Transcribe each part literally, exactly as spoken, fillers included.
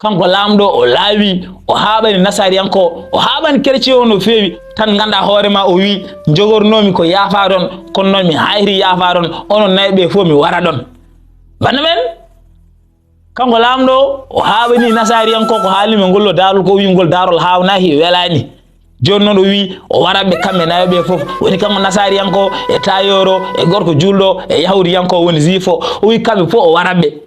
Kanko laamɗo o laawi, o haaɓani nasaariyanko, o haaɓani kerecen o no feewi, tan nganndaa hoore ma o wii, "Njogornoomi ko yaafaɗon, kono noon mi haayri yaafaɗon, onon nayɓe fof mi waraɗon." Bannda men, kanko laamɗo o haaɓani nasaariyanko ko haalni mo ngol ɗo daarol ko o wii ngol daarol haawnaaki, welaani. Jooni noon o wii o waraɓe kamɓe nayo ɓe fof. Woni kanko nasaariyanko e tayooro e gorko juulɗo e yahuudiyanko woni ziifo. O wii kamɓe fof o waraɓe.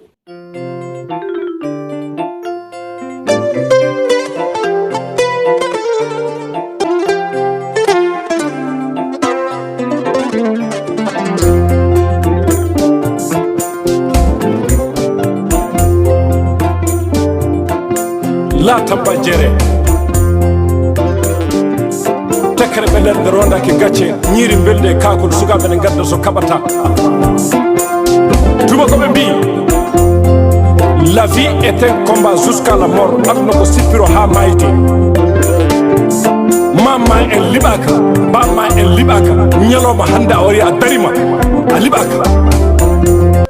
La tabba jere. Tekkere ɓe nder nde rondake gacce, ñiiri mbelde e kaakol, sukaaɓe ne ngadda so kaɓata. Tuma ko ɓe mbii, la vie est un combat jusqu'à la mort. Aduna ko sippiro haa maayde. Maam ma en liɓaaka, baaba ma en liɓaaka. Ñalawma hannde a wari a darima, a liɓaaka.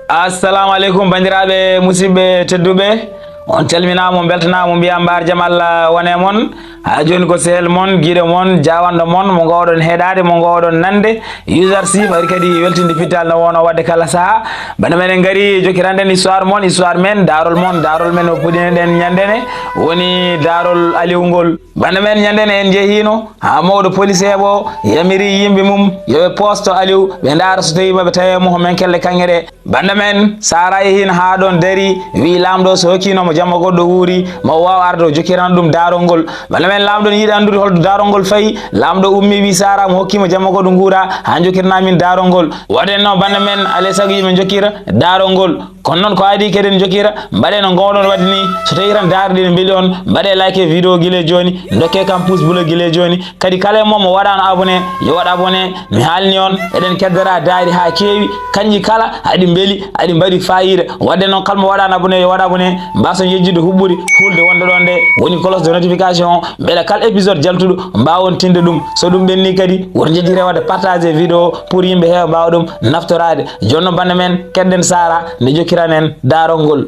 Assalamu aleykum, banndiraaɓe, musidɓe tedduɓe. On calminaama, on mbeltanaama, on mbiyaa mbaar jam Allah wone mon. Haa jooni ko sehil mon, giɗo mon, jaawanɗo mon, mo ngoowɗon heɗaade, mo ngoowɗon nande. User C, mari kadi weltinde pital no woono waɗde kala sahaa. Bana men en ngari jokkirande en histoire mon, histoire men, daarol mon, daarol men o puɗɗinoɗen ñande ne, woni daarol Aliou ngol. Bana men ñande ne en njehiino haa mawɗo police heɓo yamiri yimɓe mum yo ɓe poosto Aliou, ɓe ndaara so tawi maɓe tawi mo ko men kelle kaŋŋe ɗe. Banda men, Sara yehin haa ɗon dari, wi'i laamɗo so hokkiino mo jamma goɗɗo wuuri, ma o waaw arde o jokkirana ɗum daarol ngol. Banda men, laamɗo ne yiɗi anndude holto daarol ngol fayi, laamɗo ummi wi'i Sara mo hokkiima jamma goɗɗo nguura, haa jokkirana min daarol ngol. Waɗen no banda men, alay sago yimɓe jokkira daarol ngol. Kono noon ko adii kadi en jokkira, mbaɗen no ngoowɗon waɗde ni, so tawi tan daarɗe ɗe mbeli on, mbaɗe like e vidéo gila e jooni, dokke kam pouce bleu gila e jooni, kadi kala e mon mo waɗaano abonné, yo waɗ abonné. Mi haalni on, eɗen keddora daari haa keewi, kanji kala aɗi mbeli, aɗi mbaɗi faayiida. Waɗde noon, kala mo waɗaano abonné, yo waɗ abonné, mbaason yejjitde huɓɓude, hulde wonde ɗon nde, woni cloche de notification, mbele kala épisode jaltuɗo, mbaawon tinde ɗum. So ɗum ɓenni kadi, woto njejjite waɗde partager vidéo pour yimɓe heewa mbaawa ɗum naftoraade. Jooni noon banda men, kedden Sara, nde jokkiran en daarol ngol.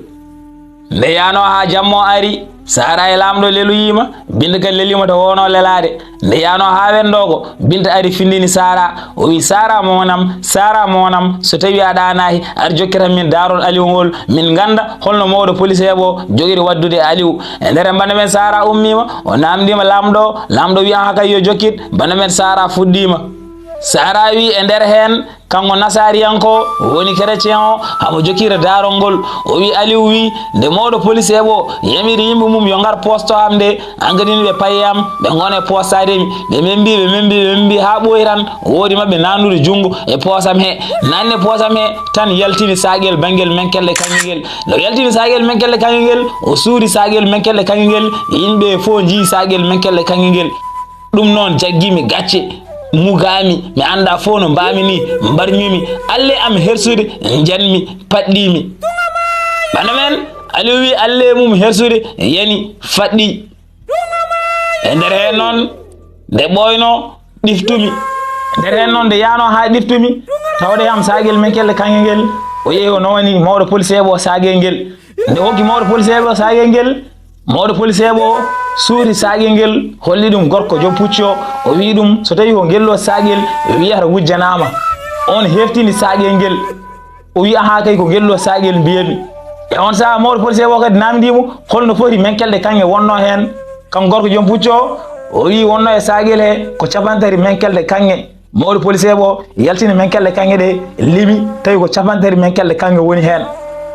Nde yaano haa jamma o ari, Sara e laamɗo leloyiima, Binta kadi leliima to woono lelaade. Nde yaano haa wendoogo, Binta ari findini Sara. O wi, "Sara mon am, Sara mon am, so tawi a ɗaanaaki, ar jokkitan min daarol Aliou ngol, min ngannda holno mawɗo police heɓo jogiri waɗdude e Aliou." E nder banda men Sara ummiima, o naamndiima laamɗo, laamɗo wi, "Aha kay yo jokkit." Banda men Sara fuɗɗiima. Sara wi e nder heen, kanko nasaariyanko woni chrétien o, hamo jokkira daarol ngol. O wi Aliou wi, nde mawɗo police heɓo yamiri yimɓe mum yo ngar poosto am nde, an kadi ni ɓe payi am, ɓe ngona e poostaade mi. Ɓe membi, ɓe membi, ɓe membi haa ɓooyi tan, woodi maɓɓe naannude junngo e poosam he. Naanni e poosam he, tan yaltini saagel banngel menkelle kaŋŋe ngel. Nde o yaltini saagel menkelle kaŋŋe ngel, o suuri saagel menkelle kaŋŋe ngel, yimɓe fof njii saagel menkelle kaŋŋe ngel. Ɗum noon jaggiimi gacce, mugaami, mi anndaa fof no mbaami ni, mbarñumi, alle am hersude, njanmi, paɗɗiimi. Bana men, Aliou wi alle mum hersude, yani, faɗɗi. E nder heen noon, nde ɓooyno, ɗiftumi. E nder heen noon, nde yaano haa ɗiftumi, tawde am saagel menkelle kaŋŋe ngel, o yehi o nowani mawɗo police heɓo saagel ngel. Nde hokki mawɗo police heɓo saagel ngel, mawɗo police heɓo suuri saagel ngel, holli ɗum gorko joom pucci o, o wi ɗum, so tawi ko ngel ɗo saagel wiyata wujjanaama. On heftini saagel ngel, o wi, "Aha kay ko ngel ɗo saagel mbiyami." E on sahaa mawɗo police heɓo kadi naamndii mo, holno foti menkelde kaŋŋe wonno heen. Kanko gorko joom pucci o, o wi wonno e saagel he ko capantati menkelde kaŋŋe. Mawɗo police heɓo yaltini menkelle kaŋŋe ɗe, limi, tawi ko capantati menkelle kaŋŋe woni heen.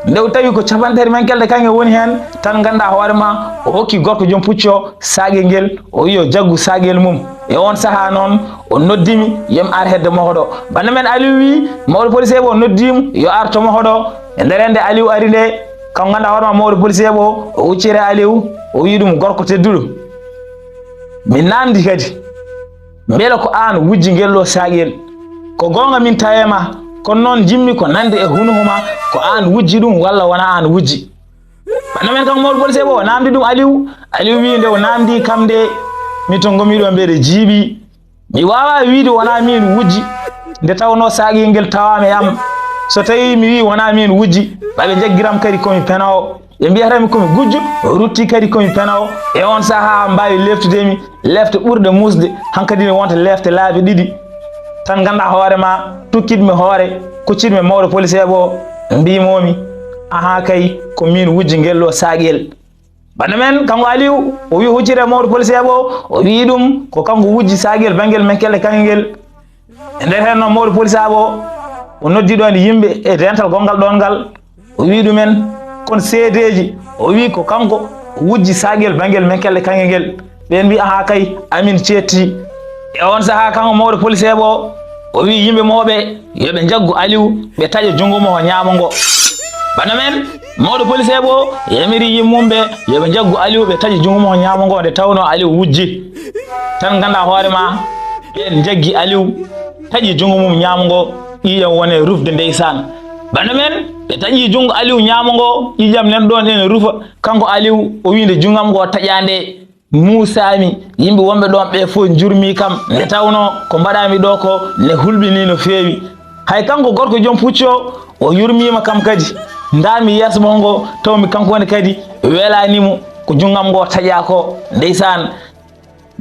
Nde o tawi ko capantati menkelle kaŋŋe woni heen, tan nganndaa hoore ma, o hokki gorko joom pucci o saagel ngel, o wi o jaggu saagel mum. E on sahaa noon, o noddimi, yo mi ar hedde mawɗo. Banda men Aliou wi, mawɗo police heɓo noddiimo, yo ar to mawɗo. E nder heen nde Aliou ari nde, kanko nganndaa hoore ma mawɗo police heɓo, o hucciri Aliou, o wi ɗum gorko tedduɗo. Mi naamndi kadi. Mbele ko aan wujji ngel ɗo saagel? Ko goonga min tawi ma, kono noon njiɗmi ko nande e hunuko ma, ko aan wujji ɗum walla wonaa aan wujji? Banda men kanko mawɗo police heɓo, o naamndi ɗum Aliou. Aliou wi nde o naamndi kam nde, mi to ngomi ɗo mbeɗe jiiɓi. Mi waawaa wiide wonaa miin wujji, nde tawnoo saagel ngel tawaama e am. So tawii mi wii wonaa miin wujji, maa ɓe njaggiram kadi ko mi penoowo. Ɓe mbiyata mi ko mi gujjo, o rutti kadi ko mi penawo. E on sahaa mbaawi leeftude mi, leefte ɓurɗe muusde, hankadi ne wonta leefte laabi ɗiɗi. Tan nganndaa hoore ma, tukkitmi hoore, kuccitmi e mawɗo poliseeɓe o, mbiimoomi, "Ahaa kay, ko miin wujji ngel ɗo saaƴel." Bana men, kanko Aliou, o wi huccita e mawɗo poliseeɓe o, o wi ɗum ko kanko wujji saaƴel banngel men kelle kaŋŋe ngel. E nder heen noon, mawɗo poliseeɓe o, o noddi ɗoon yimɓe e dental gonngal ɗoon ngal, o wi ɗumen, "Kon seedeeji?" O wi ko kanko wujji saaƴel banngel men kelle kaŋŋe ngel. Ɓeen mbi, "Ahaa kay, amin ceetti." E on sahaa, kanko mawɗo poliseeɓe o, o wi yimɓe mawɓe yo ɓe njaggu Aliou, ɓe taƴa junngo mo ñaamo ngo. Bana men, mawɗo poliseeɓe o yamiri yimɓe mum ɓe yo ɓe njaggu Aliou, ɓe taƴa junngo mo ñaamo ngo, nde tawnoo Aliou wujji. Tan nganndaa hoore ma, ɓeen njaggi Aliou, taƴi junngo mum ñaamo ngo, ƴiiƴam woni e rufde ndeysaan. Bana men, ɓe taƴi junngo Aliou ñaamo ngo, ƴiiƴam nan ɗoon ene rufa. Kanko Aliou, o wi nde junngo am ngo taƴaa nde, muusaami, yimɓe wonɓe ɗoon ɓe fof njurmii kam, nde tawnoo ko mbaɗaami ɗo ko ne hulɓinii no feewi. Hay kanko gorko joom pucci o, o yurmiima kam kadi. Ndaarmi yeeso makko ngo, tawmi kanko ne kadi welaani mo ko junngo am ngo taƴaa ko, ndeysaan.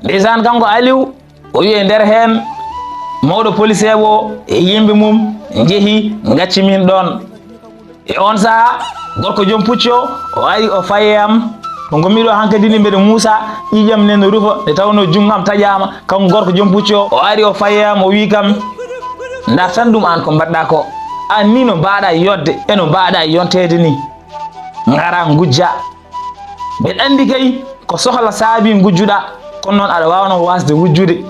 Ndeysaan, kanko Aliou, o wi e nder heen, mawɗo poliseeɓe o e yimɓe mum njehi, ngacci min ɗoon. E on sahaa, gorko joom pucci o, o ari, o fayi e am. Ko ngonmi ɗo hankadi ni, mbeɗa muusa, ƴiiƴam ne no rufa, nde tawnoo junngo am taƴaama. Kanko gorko joom pucci o, o ari, o fayi e am, o wi kam, "Ndaar tan ɗum aan ko mbaɗɗaa ko. Aan ni no mbaaɗaa yodde, e no mbaaɗaa yonteede ni. Ngara ngujja." Mbeɗa anndi kay ko sohla saabi ngujjuɗaa, kono noon aɗa waawnoo waasde wujjude.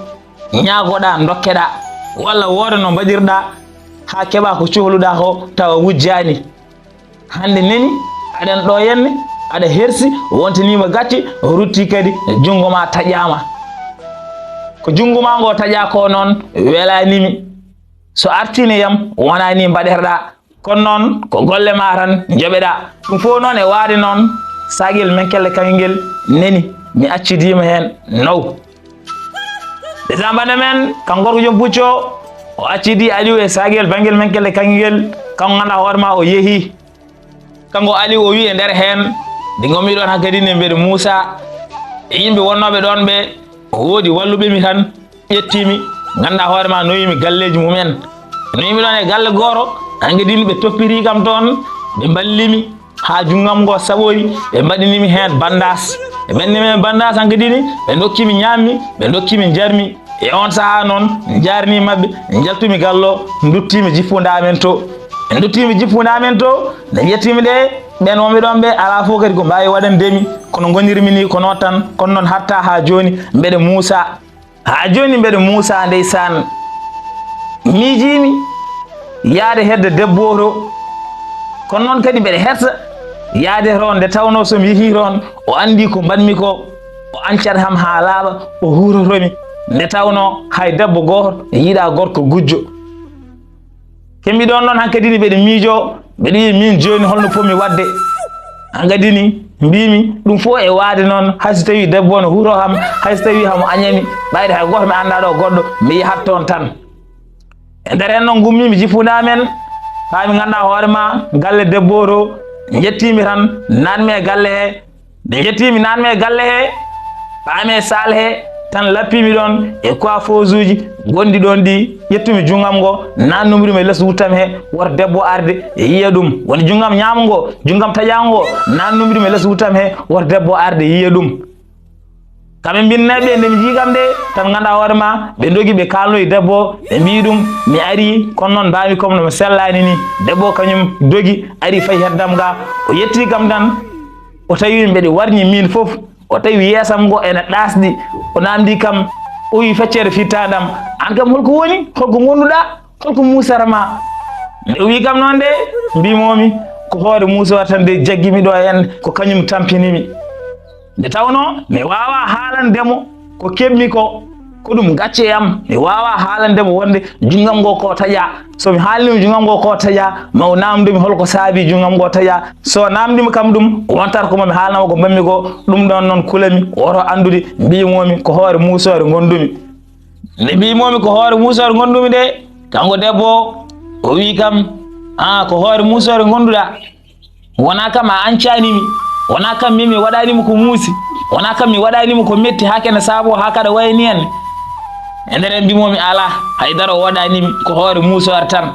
Ñaagoɗaa, ndokkeɗaa, walla wooda no mbaɗirɗaa haa keɓaa ko cohluɗaa ko, tawa wujjaani. Hannde neni, aɗan ɗo henne, aɗa hersi, wontaniima gacce, rutti kadi, junngo ma taƴaama. Ko junngo ma ngo taƴaa ko noon welaani mi. So artiino e am, wonaa ni mbaɗirɗaa. Kono noon, ko golle ma tan njoɓeɗaa. Ɗum fof noon e waade noon, saaƴel men kelle kaŋŋe ngel neni, mi accidiima heen now. Décembre men, kanko gorko joom pucci o, o accidi Aliou e saaƴel banngel men kelle kaŋŋe ngel, kanko ngannduɗaa hoore ma o yehi. Kanko Aliou o wi e nder heen, nde ngonmi ɗoon hankadi ne mbeɗa muusa e yimɓe wonnooɓe ɗoon ɓe, o woodi walluɓe mi tan. Ƴettimi, ngannduɗaa hoore ma, nowimi galleeji mumen. Nowimi ɗoon e galle gooto, hankadi ni ɓe toppiri kam toon, ɓe mballimi haa junngam ngo saɓori, ɓe mbaɗinimi heen bandaas. Ɓe mbaɗinimi heen bandaas hankadi ni, ɓe ndokkimi ñaammi, ɓe ndokkimi njarmi. E oon sahaa noon, njaarni maɓɓe, njaltumi gallo, nduttimi jippunde amen to. Ɓe nduttimi jippunde amen to, nde njettimi ɗe, ɓeen wonɓe ɗoon ɓe alaa fof kadi ko mbaawi waɗande mi, kono ngonirmi ni ko noon tan, kono noon hatta haa jooni mbeɗa muusa. Haa jooni mbeɗa muusa ndeysaan. Miijiimi yahde hedde debbo o to. Kono noon kadi mbeɗa hersa yahde toon nde tawnoo so mi yehii toon, o anndi ko mbaɗmi ko, o ancat kam haa laaɓa, o huutoto mi. Nde tawnoo hay debbo gooto yiɗaa gorko gujjo. Kemmi ɗoon noon hankadi ni mbeɗa miijoo, mbeɗa wiya miin jooni holno potmi waɗde? Hankadi ni mbiimi ɗum fof e waade noon, hay so tawii debbo o no huuto kam, hay so tawii hamo añami, ɓayde hay gooto mi anndaa ɗo goɗɗo, mi yahat toon tan. E nder heen noon ngummiimi jippunde amen, faa mi ngannduɗaa hoore ma, galle debbo o to, njettiimi tan, naatmi e galle he, Nde njettiimi naatmi e galle he, paami e saal he, tan lappiimi ɗoon e coiffeuse uji gonɗi ɗoon ɗi, ƴettumi junngam ngo, naatnumi ɗum e les wuttam he, woto debbo arde e yiya ɗum. Woni junngam ñaamo ngo, junngam taƴaango ngo, naatnumi ɗum e les wuttam he, woto debbo arde yiya ɗum. Kamɓe mbinnaaɓe ɓe, nde mi njii kam de, tan ngannduɗaa hoore ma, ɓe ndogi, ɓe kaalnoyi debbo o, ɓe mbii ɗum, mi arii, kono noon mbaami comme no mi sellaani ni. Debbo o kañum dogi, ari fayi heddam ga, o yetti kam tan, o tawi mbeɗa warñi miin fof, o tawi yeesam ngo ene ɗaasɗi, o naamndii kam, o wii feccere fittaandam, "Aan kam holko woni? Holko ngonduɗaa? Holko muusata ma?" Nde o wii kam noon de, mbiimoomi, "Ko hoore muusoore tan de jaggi mi ɗo heen, ko kañum tampini mi." Nde tawnoo mi waawaa haalande mo ko keɓmi ko, ko ɗum gacce e am, mi waawaa haalande mo wonde junngam ngo ko taƴaa. So mi haalnii mo junngam ngo ko taƴaa, ma o naamndo mi holko saabii junngam ngo taƴaa. So naamndii mo kam ɗum, wontat ko mo mi haalna mo ko mbaɗmi ko, ɗum ɗoon noon kulami, woto anndude, mbiimoomi ko hoore muusoore ngondumi. Nde mbiimoomi ko hoore muusoore ngondumi de, kanko debbo o, o wii kam, "Aa, ko hoore muusoore ngonduɗaa?" Wonaa kam a ancani mi, wonaa kam min mi waɗani mo ko muusi, wonaa kam mi waɗani mo ko metti haa kene saabo haa kaɗa wayni en. E nder en mbimo mi alaa, hay dara o waɗani mi, ko hoore muusoore tan.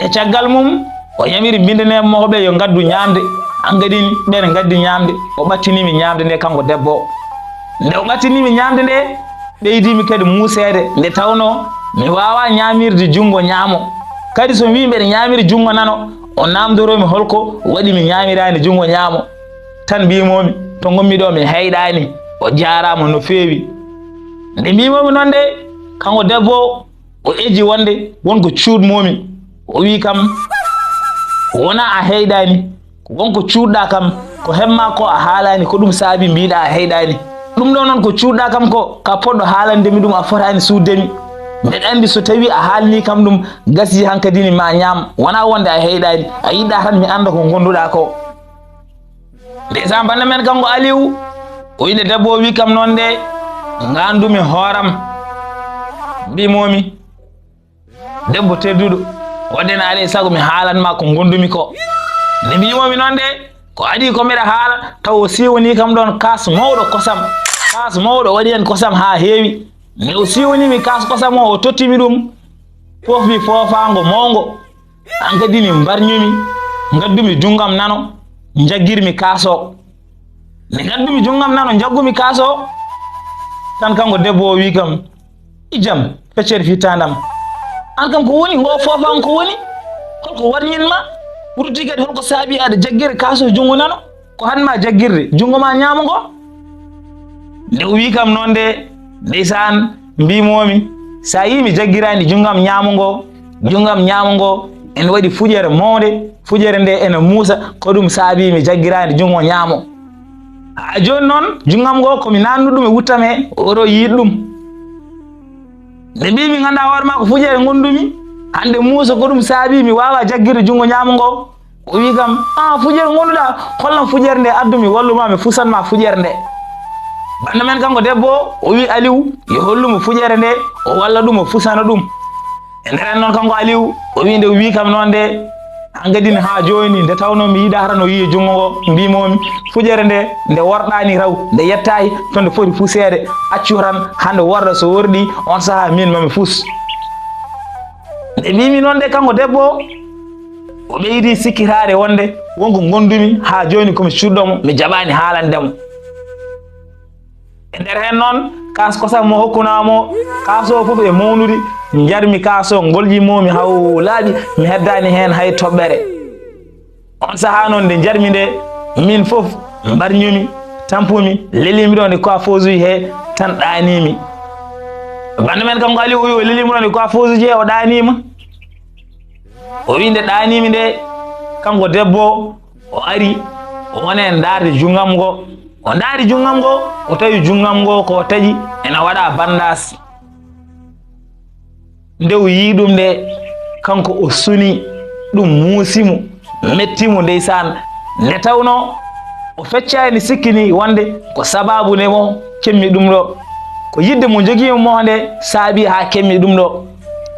E caggal mum, o yamiri mbindanee mawɓe yo ngaddu ñaamde. An kadi ɓen ngaddi ñaamde, o ɓattini mi ñaamde nde kanko debbo o. Nde o ɓattini mi ñaamde nde, ɓeydi mi kadi muuseede, nde tawnoo mi waawaa ñaamirde junngo ñaamo. Kadi so mi wii mbeɗa ñaamira junngo nano, o naamndoroo mi holko waɗi mi ñaamiraani junngo ñaamo. Tan mbimo mi, to ngonmi ɗo mi heyɗaani. O jaaraama no feewi. Nde mbimo mi noon de, kanko debbo o, o eji wonde won ko cuuɗmomi. O wi kam, wona a heyɗani, won ko cuuɗɗa kam, ko hemma ko a haalani, ko ɗum saabi mbiɗa a heyɗani. Ɗum ɗo noon ko cuuɗɗa kam ko, ka poɗɗo haalande mi ɗum, a fotani suuddemi. Mbeɗa andi so tawi a haalni kam ɗum, gasi hankadini ma ñaam, wona wonde a heyɗani, a yiɗɗa tan mi anda ko gonduɗa ko. Ndeysan banda men kanko Aliou, o inde debbo o wi kam noon de, ngandumi hooram. Mbimomi, debbo tedduɗo, waɗde no alay sago mi haalan ma ko ngondumi ko. Nde mbimomi noon de, ko adi ko mbeɗa haala, taw o siwani kam ɗon kaas mawɗo kosam. Kaas mawɗo waɗi hen kosam haa heewi. Nde o siwani mi kaas kosam o, o totti mi ɗum. Fof mi foofaango mawngo. An kadi ni mbarñumi, ngaddumi junngam nano, njaggirmi kaas o. Nde ngaddumi junngam nano, njaggumi kaas o, tan kanko debbo o wi kam, "Ijam, feccere fittandam. An kam ko woni, ngo foofan ko woni? Holko warñin ma? Rutti kadi holko saabi aɗa jaggiri kaas o junngo nano? Ko han ma jaggirde, junngo ma ñaamo ngo?" Nde o wi kam noon de, ndeysaan, mbimomi, sa yi mi jaggirani junngam ñaamo ngo, junngam ñaamo ngo ene waɗi fuƴere mawnde, fuƴere nde ene muusa, ko ɗum saabi mi jaggirani junngo ñaamo. Haa jooni noon, junngam ngo ko mi nannu ɗum e wuttam he, oɗo yiɗ ɗum. Nde mbimi, nganndaa hoore ma ko fuƴere ngondumi, hannde muusa ko ɗum saabi mi waawa jaggirde junngo ñaamo ngo. O wi kam, "An fuƴere ngonduɗa, hollam fuƴere nde, addu mi walluma, mi fusanma fuƴere nde." Banda men kanko debbo o, o wi Aliou, yo hollumo fuƴere nde, o walla ɗum, o fusana ɗum. E nder en noon kanko Aliou, o wi nde o wi kam noon de, an gadini haa jooni, nde tawno mi yiɗa hara no yiye junngo ngo, mbimomi, fuƴere nde, nde worɗani raw, nde yettayi to nde foti fuseede, accu tan hande worɗa, so worɗi, on saha min mami fus. Nde mbimi noon de kanko debbo, o ɓeydi sikkitaade wonde wonko ngondumi haa jooni ko mi cuuɗɗo mo, mi jaɓaani haalande mo. E nder heen noon, kaas kosam mo hokkunaa mo, kaas o fof e mawnude, njarmi kaas o, ngolƴi mo mi haw laaɓi, mi heddaani heen hay toɓɓere. On sahaa noon nde njarmi nde, min fof mbarñumi, tampumi, lelimi ɗo nde coiffeuse uji he, tan ɗaanimi. Banda men kanko Aliou o wi o lelimi ɗo nde coiffeuse uji he, o ɗaanima. O wi nde ɗaanimi nde, kanko debbo o, o ari, o woni e ndaarde junngam ngo. O ndaari junngam ngo, o tawi junngam ngo ko taƴi, ena waɗa bandaas. Nde o yii ɗum nde, kanko o suni, ɗum muusi mo, metti mo ndeysaan. Nde tawno o feccaani sikki ni wonde ko sabaabu nde mo kemmi ɗum ɗo. Ko yiɗde mo jogii mo nde saabi haa kemmi ɗum ɗo.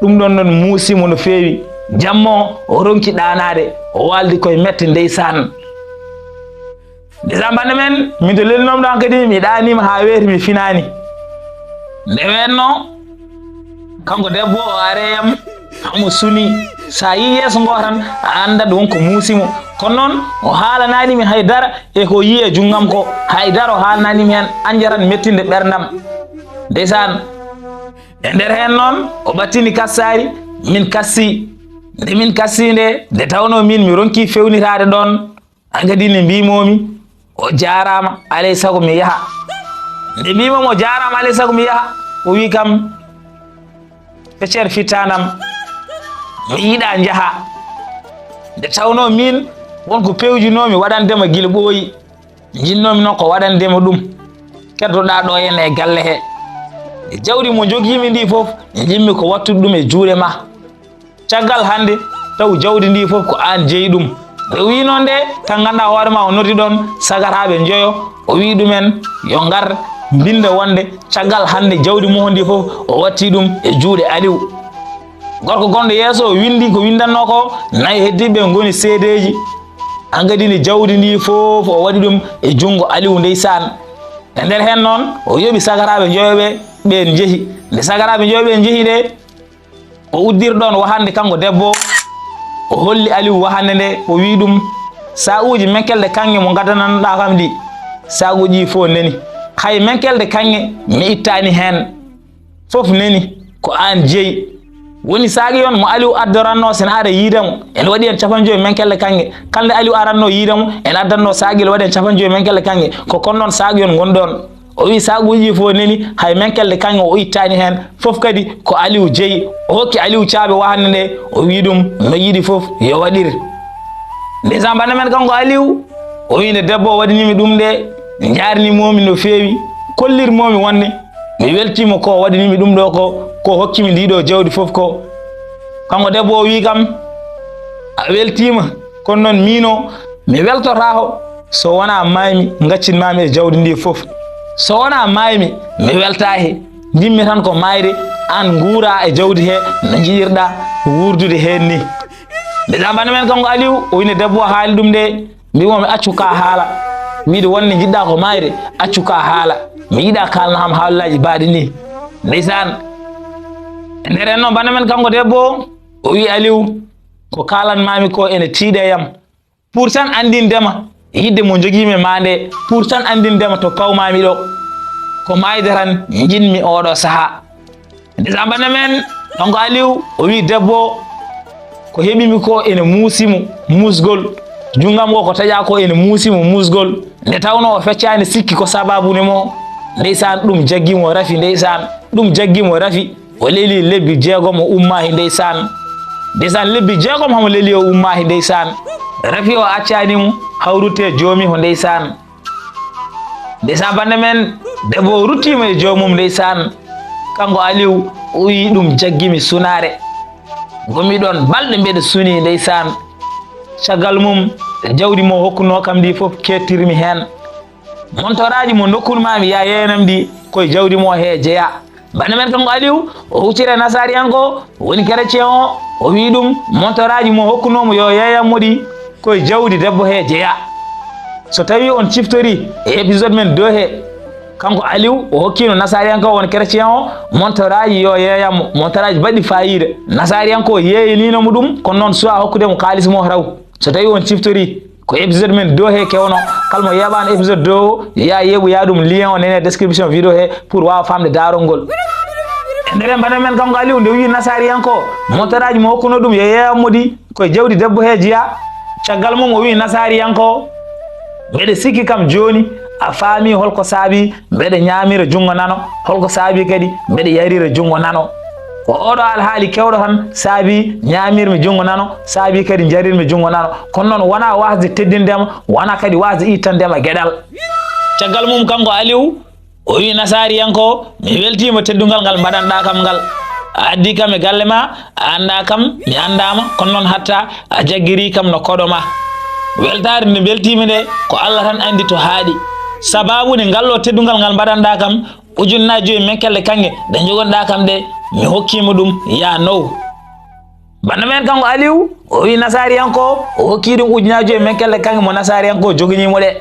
Ɗum ɗon noon muusi mo no feewi. Jamma o, o ronki ɗaanaade, o waaldi koye mette ndeysaan. Ndeysaan banda men, min to lelnoomi ɗo hankadi mi ɗaaniima haa weeti mi finaani. Nde weenno, kanko debbo o are yam, omo suni. Sa yii yeeso ngo tan, a anndat won ko muusi mo. Kono noon, o haalanaani mi hay dara e ko yii e junngam ko. Hay dara o haalanaani mi heen, annja tan mettinde ɓerndam. Ndeysaan, e nder heen noon, o ɓattini kassaari, min kassi. Nde min kassi nde, nde tawno min mi ronki fewnitaade ɗoon, an kadi ne mbimomi, o jaaraama, alay sago mi yaha. Nde mbimomi o jaaraama, alay sago mi yaha, o wi kam, "Feccere fittanam, mi yiɗa njaha." Nde tawno min won ko pewjunomi waɗandema gila ɓooyi, jinnomi noon ko waɗandema ɗum. Keddoɗa ɗo henne e galle he. E jawdi mo jogiimi ndi fof, e jimmi ko wattude ɗum e juuɗe ma. Caggal hannde, taw jawdi ndi fof ko aan jeyi ɗum. Nde o wii noon nde, tan nganndaa hoore ma o noddi ɗoon sagataaɓe njoyo, o wii ɗumen, "Yo ngar mbinnda wonde caggal hannde jawdi mum ndi fof o watti ɗum e juuɗe Aliw." Gorko gonɗo yeeso o winndi ko winndannoo ko, nayi heddiiɓe ngoni seedeeji. An kadi nde jawdi ndi fof o waɗi ɗum e junngo Aliou ndeysaan. E nder heen noon, o yoɓi sagaraaɓe njoyo ɓe, ɓeen njehi. Nde sagaraaɓe njoyo ɓeen njehi nde, o uddiri ɗoon wahannde kanko debbo, o holli Aliou wahannde nde, o wii ɗum, "Saakuuji menkelɗe kaŋŋe mo ngaddananɗaa kam ɗi, saakuuji ɗi fof neni. Hay menkelɗe kaŋŋe mi ittaani heen. Fof neni, ko aan jeyi." Woni saaki on mo Aliou addoranno, so ene ara yiida mo, ene waɗi heen capanɗe joyi menkelɗe kaŋŋe. Kala nde Aliou aranno yiida mo, ene addanno saaki ene waɗi heen capanɗe joyi menkelɗe kaŋŋe. Ko kon noon saaki on ngon ɗoon. O wii saakuuji ɗi fof neni, hay menkelɗe kaŋŋe o ittaani heen. Fof kadi ko Aliou jeyi. O hokki Aliou caabi wahannde nde, o wii ɗum no yiɗi fof yo waɗir. Ndeysaan, bannda men kanko Aliou, o wii nde debbo o waɗanii mi ɗum nde, njaarnii-mi no feewi, kollirnoo-mi wonde mi weltiima ko o waɗanii mi ɗum ɗo ko, ko o hokki mi ndii ɗo jawdi fof ko. Kanko debbo o wii kam, "A weltiima, kono noon miin o, mi weltotaako so wonaa maaymi, ngaccinmaa-mi e jawdi ndi fof. So wonaa maaymi, mi weltaaki. Njiɗ-mi tan ko maayde, aan nguuraa e jawdi he no njiɗir-ɗaa wuurdude heen ni." Ndeysaan, bannda men kanko Aliou, o wii nde debbo o haali ɗum nde, mbii mo, "Mi accu ka haala. Wiide wonde njiɗ-ɗaa ko maayde, accu ka haala. Mi yiɗaa kaalnaa kam haalaaji mbaɗi ni." Ndeysaan. E nder heen noon, bannda men kanko debbo o, o wii Aliou, "Ko kaalan-maa-mi ko ene tiiɗi e am. Pour tan anndinde ma yiɗde mo njogii-mi e maa nde, pour tan anndinde ma to paw-maa-mi ɗo. Ko maayde tan njiɗ-mi oo ɗo sahaa." Ndeysaan, bannda men kanko Aliou, o wii debbo o, "Ko heɓi-mi ko ene muusi mo muusgol. Junngo am ngo ko taƴaa ko ene muusi mo muusgol." Nde tawnoo o feccaani sikki ko sabaabu ne mo. Ndeysaan, ɗum jaggi mo rafi, ndeysaan. Ɗum jaggi mo rafi. O lelii lebbi jeegom, o ummaaki ndeysaan. Ndeysaan, lebbi jeegom hamo lelii, o ummaaki ndeysaan. Rafi o accaani mo, hawrute joomi o ndeysaan. Ndeysaan, bannda men debbo o ruttiima e joomum ndeysaan. Kanko Aliou o wii ɗum jaggi-mi sunaare. Ngon-mi ɗoon balɗe mbeɗa sunii ndeysaan. Caggal mum, jawdi mo hokkunoo kam ndi fof keettir-mi heen. Montoraaji mo ndokkunmaa-mi yaa yeeyanam ɗi, ko e jawdi mo he jeyaa. Bannda men kanko Aliou, o hucciri e nasaariyanko, woni chrétien o, o wii ɗum, montoraaji mo hokkunoo mo yo yeeyan mo ɗi, ko e jawdi debbo he jeyaa. So tawii on ciftorii e épisode men deux he, kanko Aliou, o hokkiino nasaariyanko o, woni chrétien o, montoraaji yo yeeyan mo, montoraaji mbaɗɗi faayiida. Nasaariyanko o yeeyaniino mo ɗum, kono noon suwaa hokkude mo kaalis mo raw. So tawii on ciftorii, ko épisode men deux he kewno. Kala mo yeeɓaano épisode deux o, yo yaa yeeɓoya ɗum, lien o nene description vidéo he pour waawa faamde daarol ngol. E nder heen bannda men kanko Aliou, nde wii nasaariyanko o, montoraaji mo hokkunoo ɗum yo yeeyan mo ɗi, ko e jawdi debbo he jeyaa. Caggal mum o wii nasaariyanko o, "Mbeɗa sikki kam jooni a faamii hol ko saabii mbeɗa ñaamira junngo nano, hol ko saabii kadi mbeɗa yarira junngo nano. Ko oo ɗo alhaali keewɗo tan saabii ñaamirmi junngo nano, saabii kadi njarirmi junngo nano. Kono noon wonaa waasde teddinde ma, wonaa kadi waasde ittande ma geɗal." Caggal mum kanko Aliou, o wii nasaariyanko o, "Mi weltiima teddungal ngal mbaɗanɗaa kam ngal. A addii kam e galle ma, a anndaa kam, mi anndaama, kono noon hatta a jaggirii kam no koɗo ma. Weltaare nde mbeltiimi nde, ko Allah tan anndi to haaɗi. Sabaabu nde ngal ɗo teddungal ngal mbaɗanɗaa kam, ujunnaaji joyi menkelɗe kaŋŋe ɗe njogonɗaa kam ɗe, mi hokkii ma ɗum, yaa now." Bannda men kanko Aliou, o wii nasaariyanko o, o hokkii ɗum ujunnaaji joyi menkelɗe kaŋŋe mo nasaariyanko o joganii mo ɗe.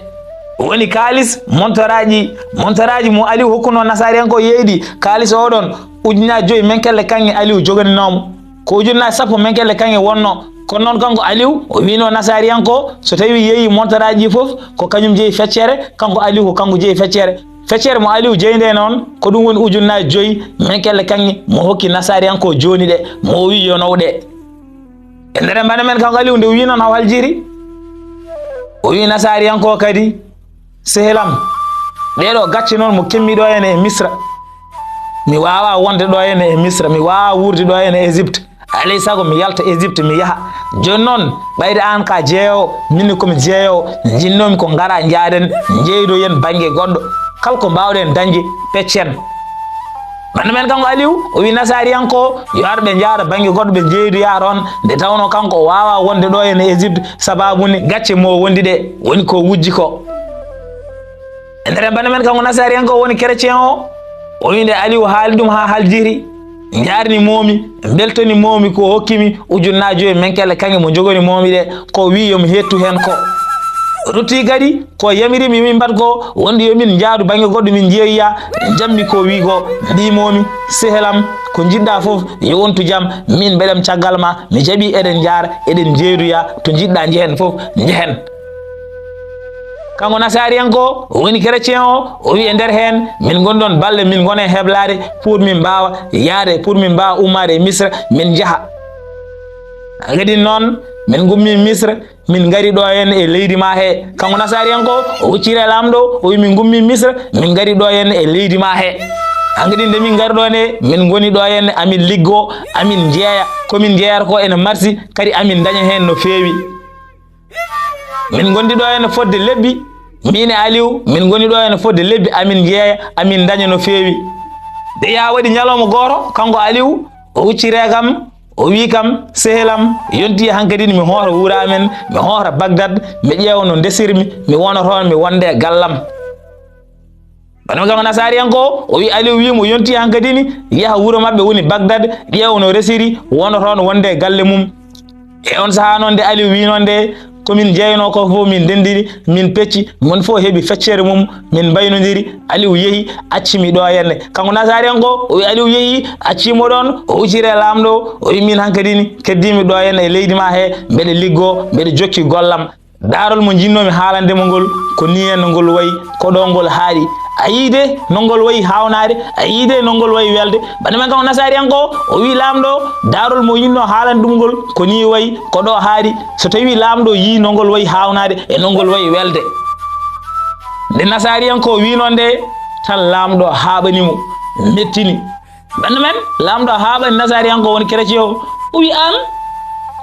Woni kaalis, montoraaji, montoraaji mo Aliou hokkunoo nasaariyanko o yeeyi ɗi, kaalis oo ɗoon, ujunnaaji joyi menkelɗe kaŋŋe Aliou joganinoo mo. Ko ujunnaaji sappo menkelɗe kaŋŋe wonnoo. Kono noon kanko Aliou, o wiinoo nasaariyanko o, so tawii yeeyii montoraaji ɗi fof, ko kañum jeyi feccere, kanko Aliou ko kanko jeyi feccere. Feccere mo Aliou jeyi nde noon, ko ɗum woni ujunnaaji joyi menkelɗe kaŋŋe mo hokki nasaariyanko o jooni ɗe, mo o wii yo now ɗe. E nder heen bannda men kanko Aliou, nde o wii noon haw haljiri, o wii nasaariyanko o kadi, "Sehil am, ɗee ɗo gacce noon mo keɓmi ɗo henne e Misra, mi waawaa wonde ɗo henne e Misra, mi waawaa wuurde ɗo henne e Égypte. Alay sago mi yalta Égypte, mi yaha. Jooni noon, ɓayde aan ko a jeeyoowo, min ne ko mi jeeyoowo, njiɗnoo-mi ko ngaraa njaaden, njeeydoyen bannge goɗɗo. Kala ko mbaaw-ɗen dañde, peccen." Bannda men kanko Aliou, o wii nasaariyanko o, yo ar ɓe njaara bannge goɗɗo, ɓe njeeydoya toon, nde tawnoo kanko o waawaa wonde ɗo henne e Égypte, sabaabu nde gacce mo wondi ɗe, woni ko wujji ko. E nder heen bannda men kanko nasaariyanko o, woni chrétien o, o wii nde Aliou haali ɗum haa haljiri, njaarnii-mi, mbeltanii-mi ko hokki-mi ujunnaaji joyi menkelɗe kaŋŋe mo njoganiimi ɗe, ko wii yo mi heettu heen ko. Rutti kadi ko yamiri mi min mbaɗ ko wonde yo min njaadu bannge goɗɗo min njeeyoya. Jammi ko wi ko, mbimomi, sehlam, ko njiɗɗa fof yo wontu jam, min mbeɗam caggal ma. Mi jaɓi, eɗen njaara, eɗen njeeyoya, to njiɗɗa njehen fof njehen. Kanko nasariyanko o woni chrétien o, o wi e nder heen min ngonɗon balɗe, min ngone heblaade pour min mbaawa yaade, pour min mbaawa ummaade e Misra, min njaha. Kadi noon min ngummi Misra, min ngari ɗo heen e leydi ma he. Kanko nasariyanko o hucciri e laamɗo, o wi min ngummi Misra, min ngari ɗo heen e leydi ma he. Hankadi nde min ngari ɗo ne, min ngoni ɗo heen, amin liggo, amin njeeya, ko min njeeyata ko ene marsi, kadi amin daña heen no feewi. Min ngondi ɗo heen fodde lebbi, min e Aliou, min ngoni ɗo heen fodde lebbi, amin njeeya, amin daña no feewi. Nde yaha waɗi ñalawma gooto, kanko Aliou o hucciri e kam, o wi kam, sehelam, yonti hankadi mi hoota wuro amen, mi hoota Bagdad, mi ƴeewa no ndesirmi, mi wona toon, mi wonda e gallam. Bana kanko nasariyanko o, o wi Aliou wi mo yonti hankadi ni, yaha wuro maɓɓe woni Bagdad, ƴeewa no resiri, wona toon wonda e galle mum. E on sahaa noon nde Aliou wi noon nde, ko min jeeyno ko fof min ndendiri, min pecci, mon fof heɓi feccere mum, min mbaynodiri. Aliou yehi, acci mi ɗo henne. Kanko nasariyanko o, o wi Aliou yehi, acci mo ɗoon, o hucciri e laamɗo, o wi min hankadi ni, keddimi ɗo henne e leydi ma he, mbeɗa liggo, mbeɗa jokki gollam. Daarol mo njinnoomi haalande mo ngol, ko nii henno ngol wayi, ko ɗo ngol haaɗi. A yii de no ngol wayi haawnaade, a yii de no ngol wayi welde. Bana men kanko nasariyanko o, o wi laamɗo, daarol mo yinnoo haalande ɗum ngol, ko nii wayi, ko ɗo haaɗi. So tawi laamɗo yii no ngol wayi haawnaade e no ngol wayi welde. Nde nasariyanko o wi noon nde, tan laamɗo haaɓani mo, mettini. Bana men, laamɗo haaɓani nasariyanko woni chrétien o, o wi aan,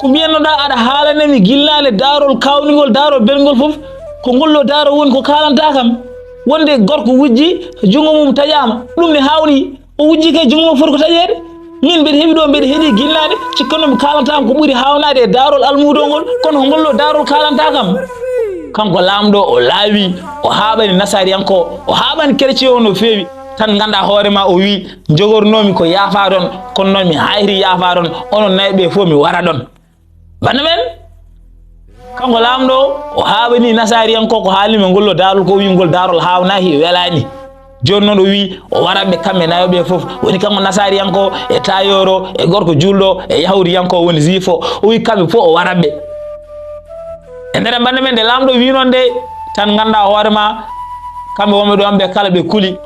ko mbiyannoɗaa aɗa haalande mi gillaande daarol kaawningol, daarol belngol fof, ko ngol ɗo daarol woni ko kaalanta kam, wonde gorko wujji, junngo mum taƴaama, ɗum ne haawni, o wujji kay junngo mum foti ko taƴeede. Min mbeɗa heɓi ɗo, mbeɗa heɗi gillaande, cikkanno mi kaalanta kam ko ɓuri haawnaade e daarol almuudo ngol, kono ko ngol ɗo daarol kaalanta kam. Kanko laamɗo o laawi, o haaɓani nasariyanko o, o haaɓani chrétien o no feewi. Tan nganndaa hoore ma, o wi, njogornoomi ko yaafaɗon, kono noon mi haayri yaafaɗon, onon nayi ɓe fof mi waraɗon. Bana men, kanko laamɗo o, o haaɓani nasariyanko ko haalni mo ngol ɗo daarol ko, o wi ngol daarol haawnaaki, welaani. Jooni noon o wi o waraɓe kamɓe nayo ɓe fof, woni kanko nasariyanko e tayooro e gorko juulɗo e yahudiyanko woni juif o, o wi kamɓe fof o waraɓe. E nder bannde men nde laamɗo wi noon nde, tan nganndaa hoore ma, kamɓe wonɓe ɗoon ɓe kala ɓe kuli.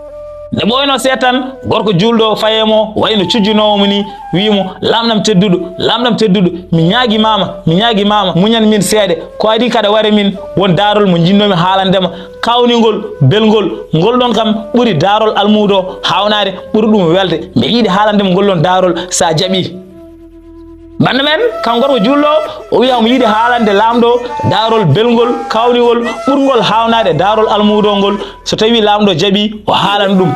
Nde ɓooynoo seeɗa tan, gorko juulɗo fayi e mo, wayno cujjunoowo mo ni, wi mo, laamɗam tedduɗo, laamɗam tedduɗo, mi ñaagi maama, mi ñaagi maama, muñan min seeɗa, ko adii kaɗa ware min, won daarol mo njinnoomi haalande ma, kaawningol, belngol, ngol ɗoon kam ɓuri daarol almuudo haawnaade, ɓuri ɗum welde, mbeɗa yiɗi haalande ma ngol ɗoon daarol, so a jaɓii. Bannde men, kanko gorko juulɗo, o wiya omo yiɗi haalande laamɗo daarol belngol, kaawningol, ɓurngol haawnaade daarol almuudo ngol. So tawii laamɗo jaɓii, o haalan ɗum.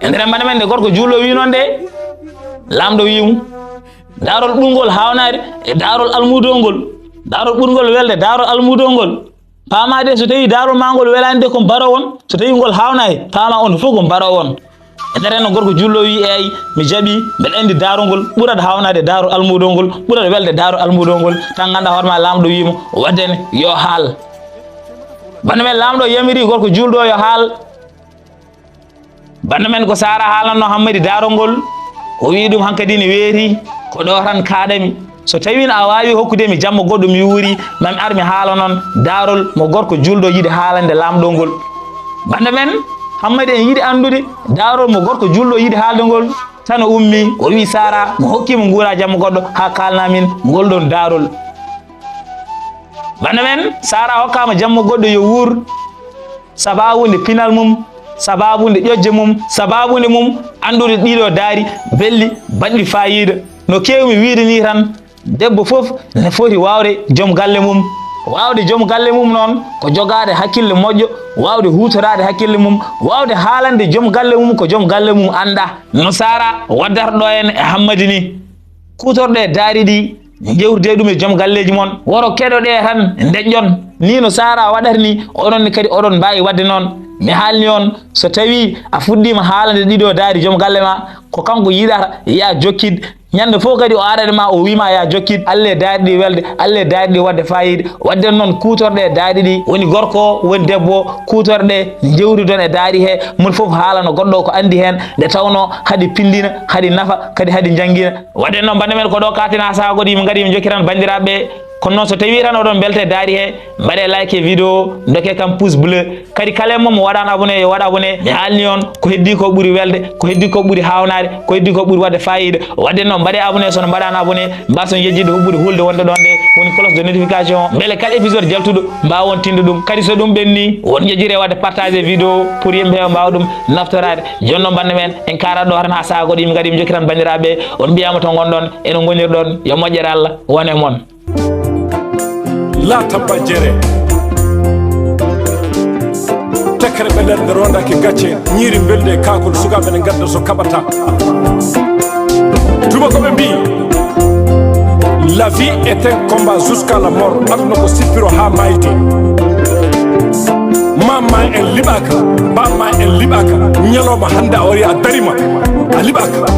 E nder bannde men, nde gorko juulɗo wii noon nde, laamɗo wii mo, daarol ɓurngol haawnaade e daarol almuudo ngol, daarol ɓurngol welde, daarol almuudo ngol. Paama de, so tawii daarol maa ngol welaani de, ko mbaroo on. So tawii ngol haawnaay, paama on fof ko mbaroo on. E nder heen, gorko juulɗo wi, "Eey, mi jaɓii, mbeɗa anndi daarol ngol ɓurat haawnaade daarol almuudo ngol, ɓurat welde daarol almuudo ngol." Tan nganndaa hoore maa, laamɗo wi mo, "Waɗde ne, yo haal." Bannde men, laamɗo yamiri gorko juulɗo yo haal. Bannde men ko Saara haalanno Hammadi daarol ngol, o wii ɗum hankadi ne weeti, ko ɗo tan kaaɗami. So tawii a waawii hokkude mi jamma goɗɗo mi wuuri, ma mi ar mi haala noon daarol mo gorko juulɗo yiɗi haalande laamɗo ngol. Bannde men, Hammadi ene yiɗi anndude daarol mo gorko juulɗo yiɗi haalde ngol. Tan o ummii, o wii Saara, mo hokkii mo nguura jamma goɗɗo haa kaalna min ngol ɗoon daarol. Bannde men, Saara hokkaama jamma goɗɗo yo wuur. Sabaabu nde pinal mum, sabaabu nde ƴoƴre mum, sabaabu nde mum anndude ɗiɗo daari belɗi baɗɗi faayiida. No keewmi wiide nii tan, debbo fof ne foti waawde joom galle mum. Waawde joom galle mum noon ko jogaade hakkille moƴƴo, waawde huutoraade hakkille mum, waawde haalande joom galle mum ko joom galle mum anndaa. No Saara waddata ɗo en e Hammadi nii. Kuutorɗe daari ɗi, njewtidee ɗum e joom galleeji mon. Woro keɗoɗee tan, ndeƴƴon. Nii no Saara waɗata nii, onon ne kadi oɗon mbaawi waɗde noon. Mi haalni on, so tawii a fuɗɗiima haalande ɗiɗo daari joom galle ma, ko kanko yiɗata, yaa jokkid, Ñande fof kadi o arat e ma, o wiima ya jokkit, alle daari ɗi welde, alle daari ɗi wadde fayida. Wadde noon, kuutorɗe daari ɗi, woni gorko o, woni debbo o, kuutorɗe, jewtidon e daari he, moni fof haalano goɗɗo o ko anndi heen, nde tawnoo haɗi pinndina, haɗi nafa, kadi haɗi njanngina. Wadde noon, bannde men ko ɗo kaaten haa sahaa goɗɗo yimɓe ngari yimɓe njokkiran banndiraaɓe. Kono noon, so tawii tan oɗon mbelta e daari he, mbaɗee like e vidéo, ndokkee kam pouce bleu. Kadi kala e mon mo waɗaano abonné, yo waɗ abonné. Mi haalni on, ko heddii ko ɓuri welde, ko heddii ko ɓuri haawnaade, ko heddii ko ɓuri waɗde faayiida. Wadde noon, mbaɗee abonné, so no mbaɗaano abonné, mbaason yejjitde huɓɓude hulde wonde ɗon nde, woni cloche de notification, mbele kala épisode jaltuɗo, mbaawon tinde ɗum. Kadi so ɗum ɓenni, won njejjire waɗde partager vidéo pour yimɓe heewa mbaawa ɗum naftoraade. Jooni noon, bannde men, en kaarat ɗo tan haa sahaa goɗɗo yimɓe ngari yimɓe njokkiran banndiraaɓe. On mbiyaama to ngonɗon, eno ngonirɗon, yo moƴƴere Allah won e mon. La tabba jere. Tekkere ɓe nder nde rondaki gacce, ñiiri mbelde e kaakol, sukaaɓe ne ngadda so kaɓata. Tuma ko ɓe mbii, la vie est un combat jusqu'à la mort. Aduna ko sippiro haa maayde. Maam ma en liɓaaka, baam ma en liɓaaka. Ñalawma hannde a wari a darima, a liɓaaka.